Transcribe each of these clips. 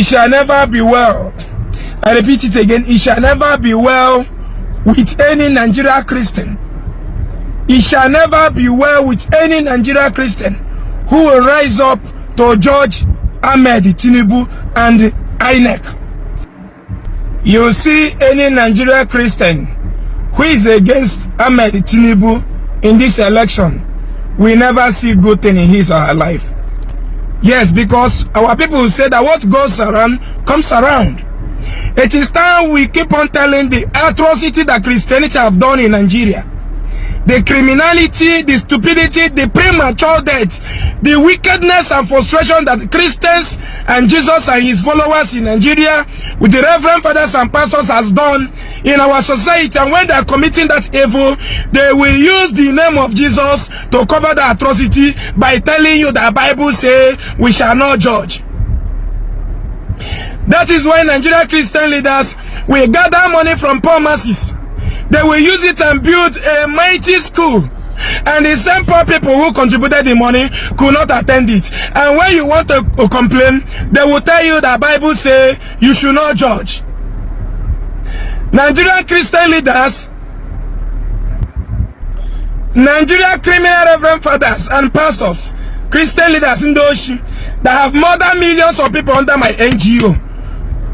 It shall never be well. I repeat it again. It shall never be well with any Nigeria Christian. It shall never be well with any Nigeria Christian who will rise up to judge Ahmed Tinubu and INEC. You see any Nigeria Christian who is against Ahmed Tinubu in this election will never see good thing in his or her life. Yes, because our people say that what goes around comes around. It is time we keep on telling the atrocity that Christianity have done in Nigeria. The criminality, the stupidity, the premature death, the wickedness and frustration that Christians and Jesus and his followers in Nigeria with the reverend fathers and pastors has done in our society. And when they are committing that evil, they will use the name of Jesus to cover the atrocity by telling you that Bible say we shall not judge. That is why Nigeria Christian leaders will gather money from poor masses. They will use it and build a mighty school. And the same poor people who contributed the money could not attend it. And when you want to complain, they will tell you that Bible say you should not judge. Nigerian Christian leaders, Nigeria criminal reverend fathers and pastors, Christian leaders in Doshi that have murdered millions of people under my NGO,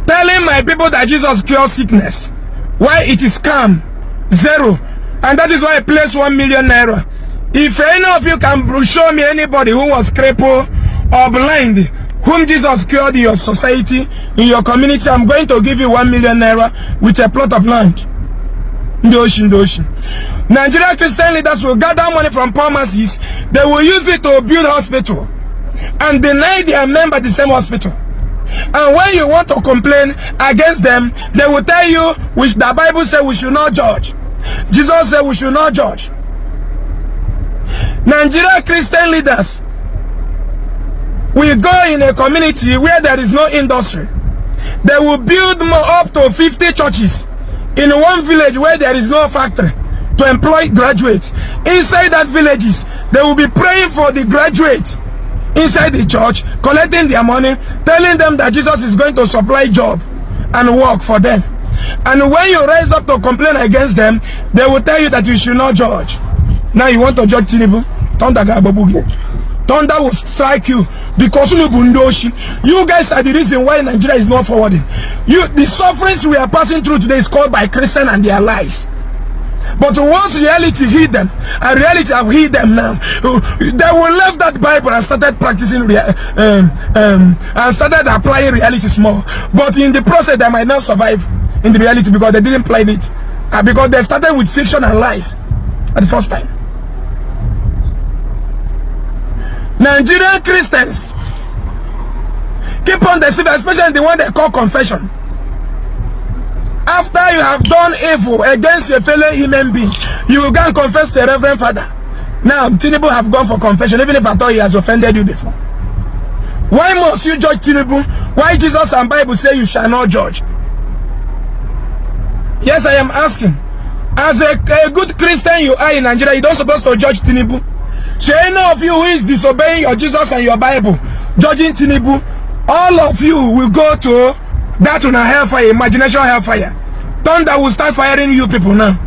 telling my people that Jesus cures sickness. Why it is scam? Zero. And that is why I place ₦1 million. If any of you can show me anybody who was crippled or blind, whom Jesus cured in your society, in your community, I'm going to give you ₦1 million with a plot of land. Ndị oshi, ndị oshi. Nigeria Christian leaders will gather money from poor masses. They will use it to build hospital and deny their member the same hospital. And when you want to complain against them, they will tell you, which the Bible says we should not judge. Jesus said we should not judge. Nigeria Christian leaders will go in a community where there is no industry. They will build more, up to 50 churches in one village where there is no factory to employ graduates. Inside that villages, they will be praying for the graduate inside the church, collecting their money, telling them that Jesus is going to supply job and work for them. And when you rise up to complain against them, they will tell you that you should not judge. Now you want to judge Tinubu? Thunder ga-agbagbu gị. Thunder will strike you because unu bụ ndị oshi. You guys are the reason why Nigeria is not forwarding. You, the sufferings we are passing through today is caused by Christian and their lies. But once reality hit them, and reality have hit them now, they will left that Bible and started practicing and started applying reality small. But in the process, they might not survive in the reality because they didn't plan it, because they started with fiction and lies at the first time. Nigerian Christians keep on deceiving, especially the one they call confession. After you have done evil against your fellow human being, you will go and confess to a reverend father. Now, Tinubu have gone for confession, even if I thought he has offended you before. Why must you judge Tinubu? Why Jesus and Bible say you shall not judge? Yes, I am asking. As a good Christian you are in Nigeria, you don't supposed to judge Tinubu. So any of you who is disobeying your Jesus and your Bible, judging Tinubu, all of you will go to that on a hellfire, imagination hellfire. Thunder will start firing you people now.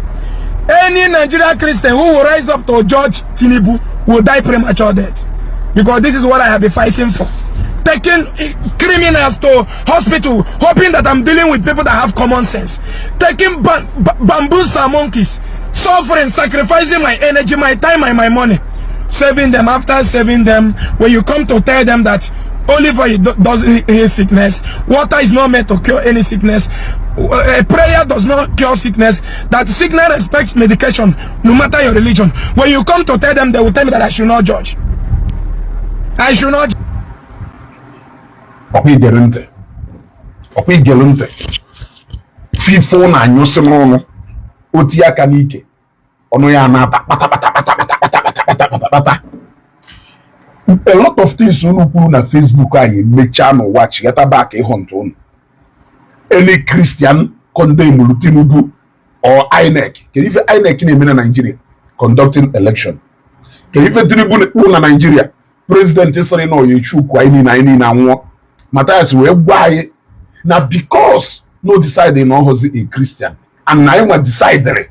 Any Nigerian Christian who will rise up to judge Tinubu will die premature death. Because this is what I have been fighting for. Taking criminals to hospital, hoping that I'm dealing with people that have common sense. Taking bamboos and monkeys, suffering, sacrificing my energy, my time, and my money. Saving them. After saving them, when you come to tell them that olive oil doesn't heal sickness, water is not meant to cure any sickness, a prayer does not cure sickness, that sickness respects medication, no matter your religion. When you come to tell them, they will tell me that I should not judge. I should not. Ọkwa igere ntị, ọkwa igere ntị fifo na-anyụsị n'ọnụ o tinye aka n'ike ọnụ ya na-ata kpata kpata kpata kpata kpata kpata kpata kpata kpata. A lot of things unu kwuru na Facebook anyị emechaa n'ụwa chighata back ịhụ ntụ unu. Any Christian condemn Tinubu or INEC, kedu ife INEC na-eme na Nigeria conducting election? Kedu ife Tinubu na-ekwu na Nigeria? President sịrị na ọya echu ukwu anyị niile, anyị niile anwụọ. Mathias wee gwa anyị Na because no decide na ọhụzi a Christian, and na anyị nwa decidere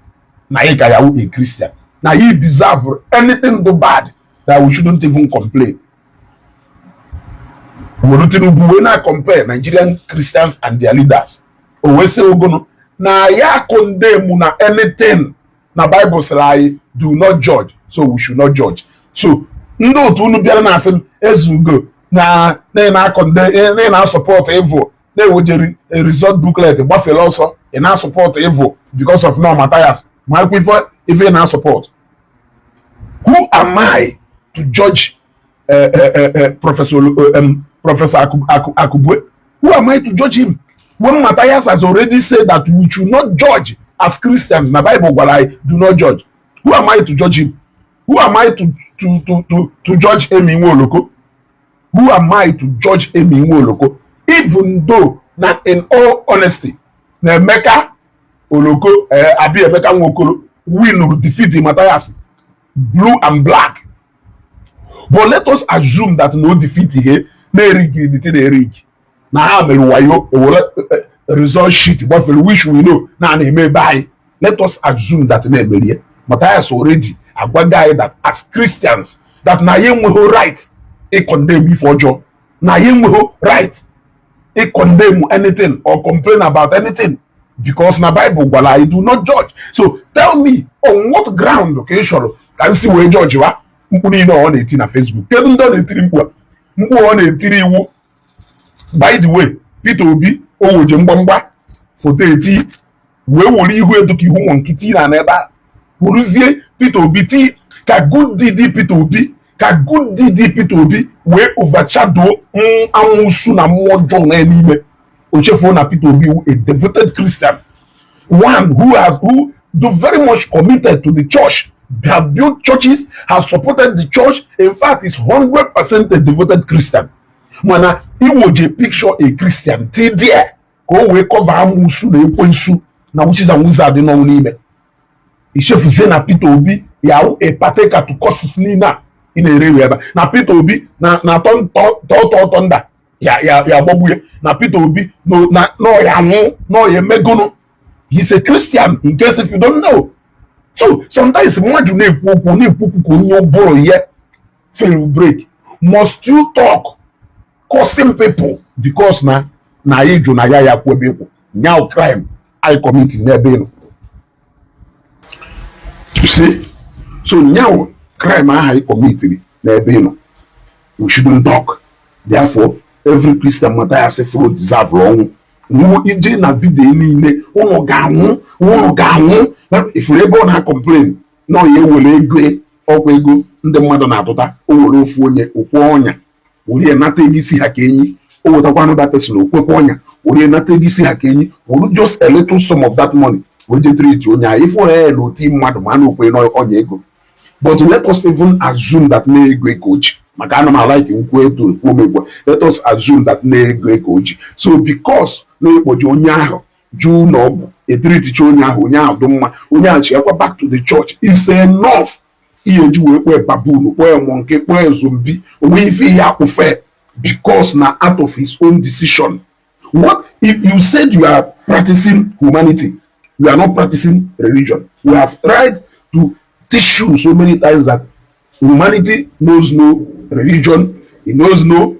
na anyị ka ya wụ a Christian, na he deserve anything do bad, that we shouldn't even complain. Were Tinubu wee na compare Nigerian Christians and their leaders. O wee sị ogono na ya condemn na anything na Bible sịrị anyị do not judge, so we should not judge. So ndị otu unu bịara na-asị m ezugo na na na-support evil, na-ewejeri result booklet gbafere ọsọ, ị na-support evil because of no Matthias ma ekwe ife ife ị na-support. Who am I to judge Professor Akubue? Who am I to judge him when Matthias has already said that we should not judge as Christians? Na Bible gwara anyị do not judge. Who am I to judge him? Who am I to judge Emi Nwaoloko? Who am I to judge Emi Nwaoloko, even though na in all honesty na Emeka Oloko, abi Emeka Nwokolo win, defeat Matthias blue and black? But let us assume that no defeat ihe na-erigi the thing erigi na ha mere wayo, ewere result sheet gbafere, which we know na a na-eme ebe anyị. Let us assume that na-emerie. Matthias already agwago anyị that as Christians, that na ya enweghị right ịcondemn ife ọjọọ, na ya enweghị right ịcondemn anything or complain about anything, because na Bible gwara anyị do not judge. So tell me, on what ground ka ị chọrọ ka m si wee judge wa mkpu niile ọ na-eti na Facebook? Kedu ndị ọ na-etiri mkpu a? Mkpu ọ na-etiri iwu, by the way, Peter Obi o weje mgbamgba foto eti wee were ihu edu ka ihu nwa nkịtị na n'ebe a weruzie Peter Obi ti ka good deed Peter Obi, ka good deed Peter Obi wee overshadow amụsụ na mmụọ ọjọọ na n'ime. O chefuo na Peter Obi a devoted Christian, one who do very much committed to the church, have built churches, has supported the church. In fact, is 100% a devoted Christian. Mana iwoje picture a Christian ti there ka o wee cover amụsụ na ekwensu na witches and wizards nọ n'ime. Ichefuzie na Peter Obi ya a partaker to causes niile a ị na-ere ere ebe a, na Peter Obi na na tọtọ tọnda ya ya ya agbagbu ya, na Peter Obi na na ya anwụ na ya emegonu. He's a Christian, in case if you don't know. So sometimes mmadụ na-ekwu okwu, na-ekwu okwu ka onye ụbụrụ ya fail break. Must you talk cursing people because na na anyị jụ na ya ya kwụ ebe ịkwụ nyaw crime I commit n'ebe ị nọ? You see, so nyaw crime ahụ anyị commitiri n'ebe ị nọ, we shouldn't talk. Therefore, every Christian Matthias fro deserve ọnwụ nwụọ. Ije na video niile, ụnụ ga-anwụ, ụnụ ga-anwụ. Ifuru ebe ọ na-complain na ọ ya ewere ego, ọkwa ego ndị mmadụ na-atụta, o were ofu onye okwe ọnya were ya nata ego isi ha ka enyi, o wetakwa another person okwekwa ọnya were ya nata ego isi ha ka enyi, were just a little sum of that money wee je treat onye ahụ. Ifu ya na oti mmadụ ma a na okwe n'ọnya ego. But let us even assume that na ego ka o ji, maka ana m alike nkwu eto ekwu omegbu. Let us assume that na ego ka o ji. So because na ekpoji onye ahụ juu na ọgwụ etreaticha onye ahụ, onye ahụ dị mma, onye ahụ chiakwa back to the church, is enough ihe eji wee kpọọ baboon, kpọọ monkey, kpọọ zombie, onwe ife ihe akwụfe, because na out of his own decision. What if you said you are practicing humanity, you are not practicing religion? We have tried to teach you so many times that humanity knows no religion, it knows no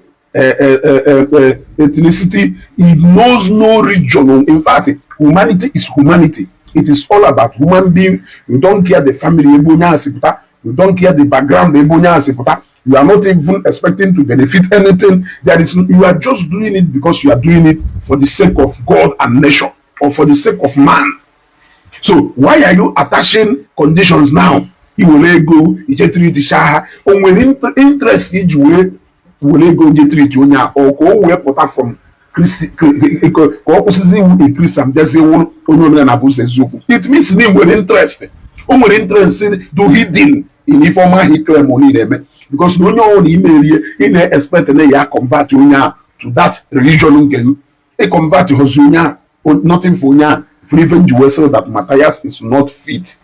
ethnicity, it knows no region. In fact, humanity is humanity. It is all about human beings. You don't care the family ebe onye ahụ si pụta, you don't care the background ebe onye ahụ si pụta. You are not even expecting to benefit anything. There is You are just doing it because you are doing it for the sake of God and nation, or for the sake of man. So why are you attaching conditions now? I were ego ije treat ha, o nwere interest iji wee were ego je treat onye a, ọ ka o wee pụta from ka ọ kwụsịzi iwu a Christian, bịazie wụrụ onye omenala bụ ụzọ eziokwu? It means na ị nwere interest, o nwere interest do hidden in ife ọma ahụ claim niile eme, because na onye ọbụla imerie, ị na-expect na ya convert onye ahụ to that religion nke gị. Ị convert hozi onye ahụ, nothing for onye ahụ. For even ji wee sị that Matthias is not fit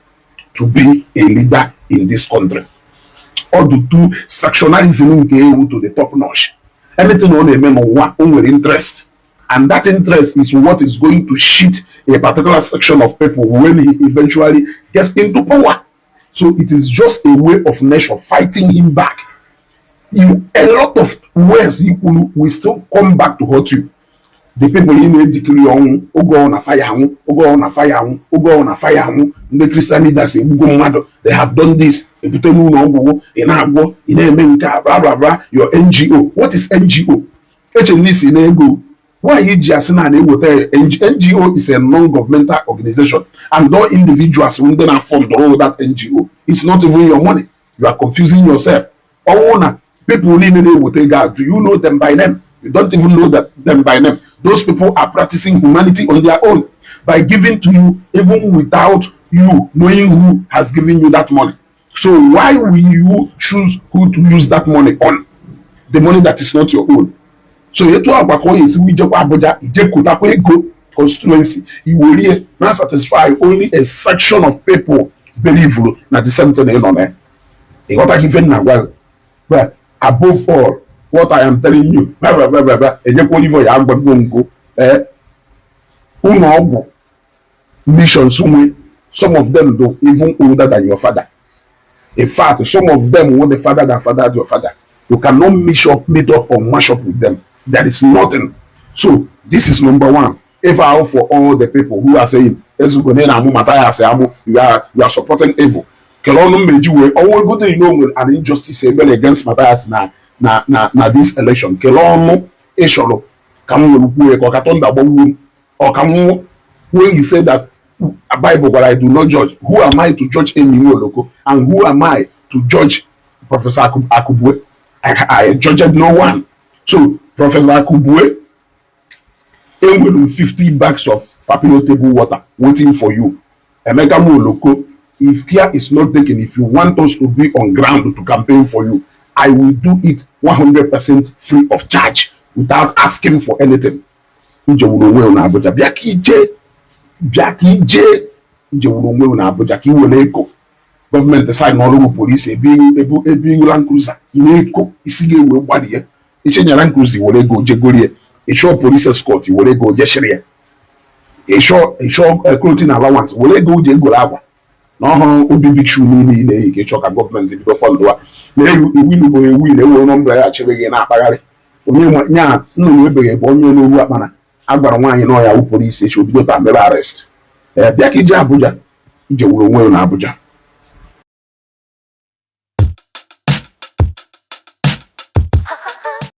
to be a leader in this country. Ọ dị too sectionalism nke ewu to the top notch. Anything ọ na-eme n'ụwa, o nwere interest. And that interest is what is going to cheat a particular section of people when he eventually gets into power. So it is just a way of nature fighting him back. You, a lot of words he will still come back to hurt you. The people ị na-ejikiri ọnwụ oge ọ na fire anwụ, oge ọ na fire anwụ, oge ọ na fire anwụ, ndị Christian leaders egbugo mmadụ, they have done this, ebute n'ụlọ ọgwụgwụ, ị na-agwọ, ị na-eme nke a, bla bla bla. Your NGO, what is NGO? Eche m n'isi na ego nwaanyị ji asị na na-eweta NGO is a non-governmental organization and all individuals ndị na-fund all that NGO. It's not even your money. You are confusing yourself. Ọnwụ na people niile na-eweta ego a, do you know them by name? You don't even know them by name. Those people are practicing humanity on their own by giving to you even without you knowing who has given you that money. So why will you choose who to use that money on, the money that is not your own? So etu agwa ka ọ ga-esi ijekwa Abuja ijekọtakwa ego constituency iwerie na satisfy only a section of people believe na the same thing ị nọ na ya. Ịghọtaghị ife nna gwa gị. But above all what I am telling you, blah, blah, blah, blah, blah, enyekwa Oliver ya agbago ngo ee ụlọ ọgwụ missions nwe. Some of them do even older than your father. In fact, some of them were the father that fathered your father. You cannot meet up, meet up or mash up with them. There is nothing. So this is number one. If out for all the people who are saying Ezugo na amụ Matthias amụ, you are supporting evil, kele ọnụ mmeji wee ọnwụ ego dị know nwere an injustice emere against Matthias na this election. Kele ọnụ ịchọrọ ka m were kwuo ka ọ ka thunder gbagbuo m ọ ka m. When he said that Bible gwara I do not judge, who am I to judge Amy Nwoloko, and who am I to judge Professor Akubue? I judged no one. So Professor Akubue, enwere m 50 bags of Papilo table water waiting for you. Emeka Nwoloko, if care is not taken, if you want us to be on ground to campaign for you, I will do it 100% free of charge without asking for anything. Njewuru onwe na Abuja bịa ka ije, bịa ka ije njewuru onwe na Abuja ka ị were ego gọọmenti sign ọrụ bụ polisi ebe ebu ebe ihu Land Cruiser ị na-eko isi ga-ewe gbalie ichenya Land Cruiser were ego jegorie ịchọọ police escort were ego jeshiri ya, ịchọọ clothing allowance were ego ji egoro akwa na ọhụrụ obi big shoe niile ị na-eyi ka ịchọ ka gọọmenti bido fund a na-ewu iwu bụ ewu na-ewe nọmba ya chịrị gị na-akpagharị onye nya nnụnụ ebeghị ebe onye n'ohu akpana a gwara nwaanyị na ọya wụ polisi echi obido taa mere arrest. Ee, bịa ka ije Abuja ije wuru onwe na Abuja.